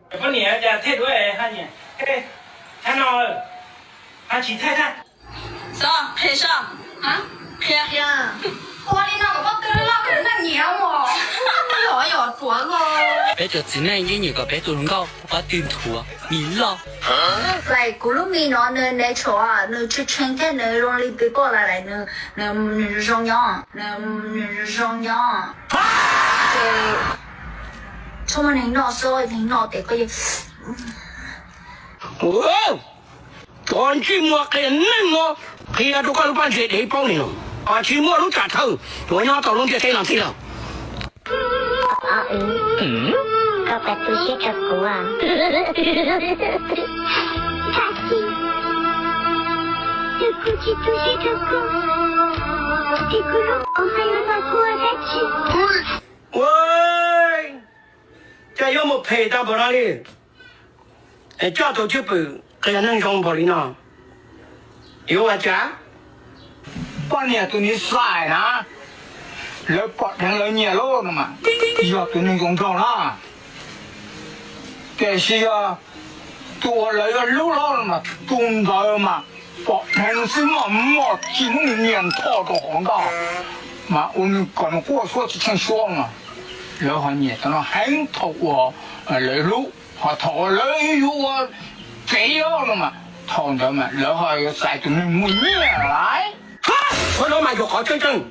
Poj niam cas thej duab haj niam, thej no, haj tsis thej thiab. Xov, qhia soj, qhia. Ua li no kom pob tw loj koj neej nyiam mus. Los yog ruam los. Peb cov txiv neej yeej nyiam kom peb tus hluas nkauj pob tw nthuav mi loj. Kuv lub mi no nws natural, nws tshee tshee thiab nws zoo li twg koj lais lais, nws zoo nyob, nws zoo nyob. Ces txhob muaj neeg noj xwb, neeg noj tes koj yeej. Cov ntsej muag qias neeg no, qhia rau koj lub paj ntseg dev paub li no, tsis muaj lub tsam thawj yuav nyob tau lub ntiaj teb no tib lawm. Koj puas tu siab rau kuv? Yog kuv tsis tu siab rau koj, es kuv lub qhov ntawd yuav nrog kuv ua dab tsi? Ua, cas yuav mus phem tag npaum no li? Coj tus cwj pwm qias neeg zoo npaum li no yuav ua cas? Poj niam tus nws xais na, lawv pom dheev lawv nyiam lawm no mas, yog tus neeg zoo nraug na. Tiam sis yog tus uas lawv yuav hlub lawm no mas, tus ntawd mas pom dheev xwb mas mos tsis muab nws nyiam nthos rau hauv ntag, mas ua nws kom nws quaj suab tsis tsheej suab no. Lawv ho nyiam cov no heev thaum uas lawv hlub, ho thaum uas lawv yuav ua txiv no mas, thaum ntawd mas lawv ho yuav xaiv tus neeg muaj nyiaj lawm. Qhov no mas yog qhov tseeb tseeb.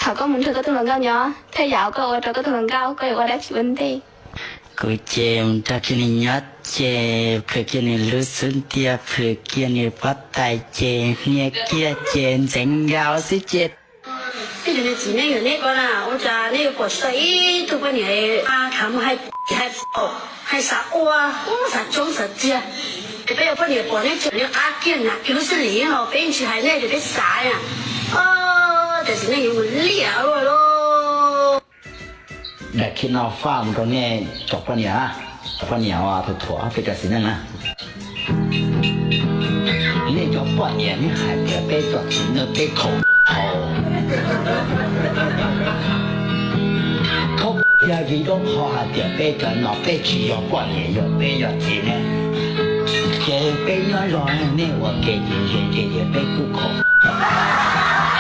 Thaum koj mus nrog koj tus hluas nkauj nyob, tej yam koj ua rau koj tus hluas nkauj, koj yuav ua dab tsi ua ntej? Kuv ces mus nrog kiag nws nyob ces plhws kiag nws lub xub ntiag, plhws kiag nws pob tais ces hnia kiag ces ntxeev nkaus xwb ces. Tej yog nws txiv neej yog neb ko na, ua cas neb yuav pom tsis tau ib tug poj niam khav mus hais hais xav ua, xav coob xav txiag. Ces peb yog poj niam pom neb tseem li qab kiag nram kiag lub xib lim los peb yeej tsis hais nej ces peb xav na. Ces txiv neej yuav mus liam ua lauj. Daim khib no faj mus rau nej cov poj niam, cov poj niam uas thuam thuam peb cov txiv neej na. Nej cov poj niam nej hais tias peb cov txiv neej peb khaum khaum. Khaum yog vim rau qhov hais tias peb cov no peb tsis yog poj niam, yog peb yog txiv neej. Ces peb nyob zoo nej ua ke ces ze ces peb kuj khaum.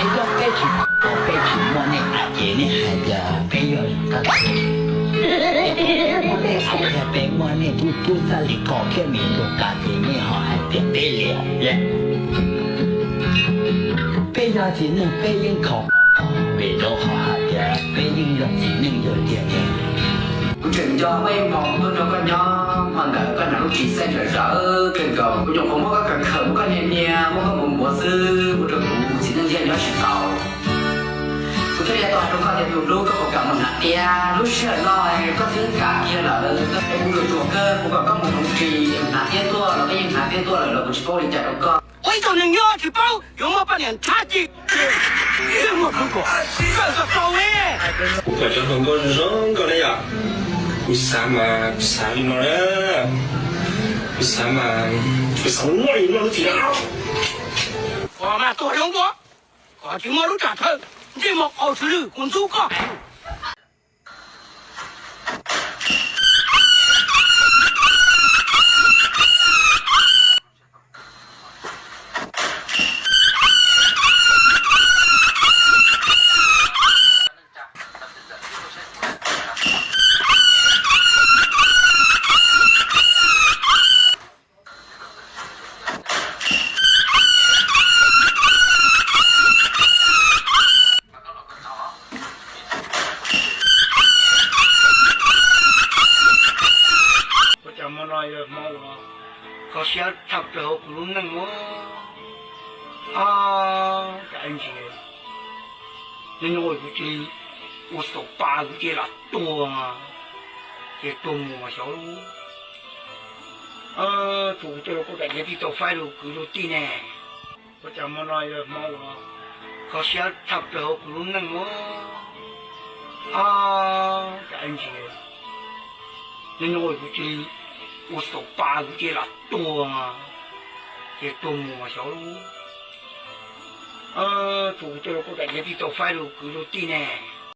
Es yog peb tsis khaum, peb tsis muaj nej hais ces nej hais tias peb yog tag, muaj nej hais tias peb muaj nej tub tub txaj li qos thiab me tub tas ces nej ho hais tias peb liam. Peb yog txiv neej peb yeej khaum, vim rau qhov hais tias peb yeej yog txiv neej yog tiag tiag. Kuv tseem nco muaj ib hmo tuaj nrog koj nyob, hmo ntawd koj hnav lub ris xeeb zawm zawm kawg nkaus, kuv nyuam qhuav muab koj kawm khawm, muab koj nias nias, muab koj muav muav xwb, ua rau kuv txiv neej liaj nyob tsis tau. Kuv thiaj li tau hais rau koj tias tus hlub, koj puas kam mus hnav tiab? Lub sij hawm no koj twb kam kiag lawm, es kuv ruam ruam kawg, kuv kom koj mus hnav ris, hnav tiab tuaj los koj yeej hnav tiab tuaj lawm los kuv tsis paub ua li cas rau koj. Ua ib tug neeg nyob tsis paub yuav muaj poj niam ntshav ci. Kuv kom cov hluas nkauj zoo nkauj ne yom, kuv xav mas kuv xav li no na, kuv xav mas kuv xav noj li noj lub txiv na. Kom mas tuag zoo dua, kom tsis muaj lub tsam thawj, ntsej muag qaug tsw lwj kuv ntxub koj. Ua cas hmo no yog hmo uas kho siab tshaj plaws hauv kuv lub neej ua. Ab, cas ntsis nyob nyob kuv cia li ua xaum pa kuv cia li lam tuag, ces tuag mus xyov. Tsuas kuv coj lus kuj daim niag tij tau faib lus kwv lus tij ne. Ua cas hmo no yog hmo uas kho siab tshaj plaws hauv kuv lub neej ua. Ab, cas ntsis nyob nyob kuv cia li ua xaum pa kuv cia li lam tuag, ces tuag mus xyov. Tsuas kuv coj lus kuj daim niag tij tau faib lus kwv lus tij ne.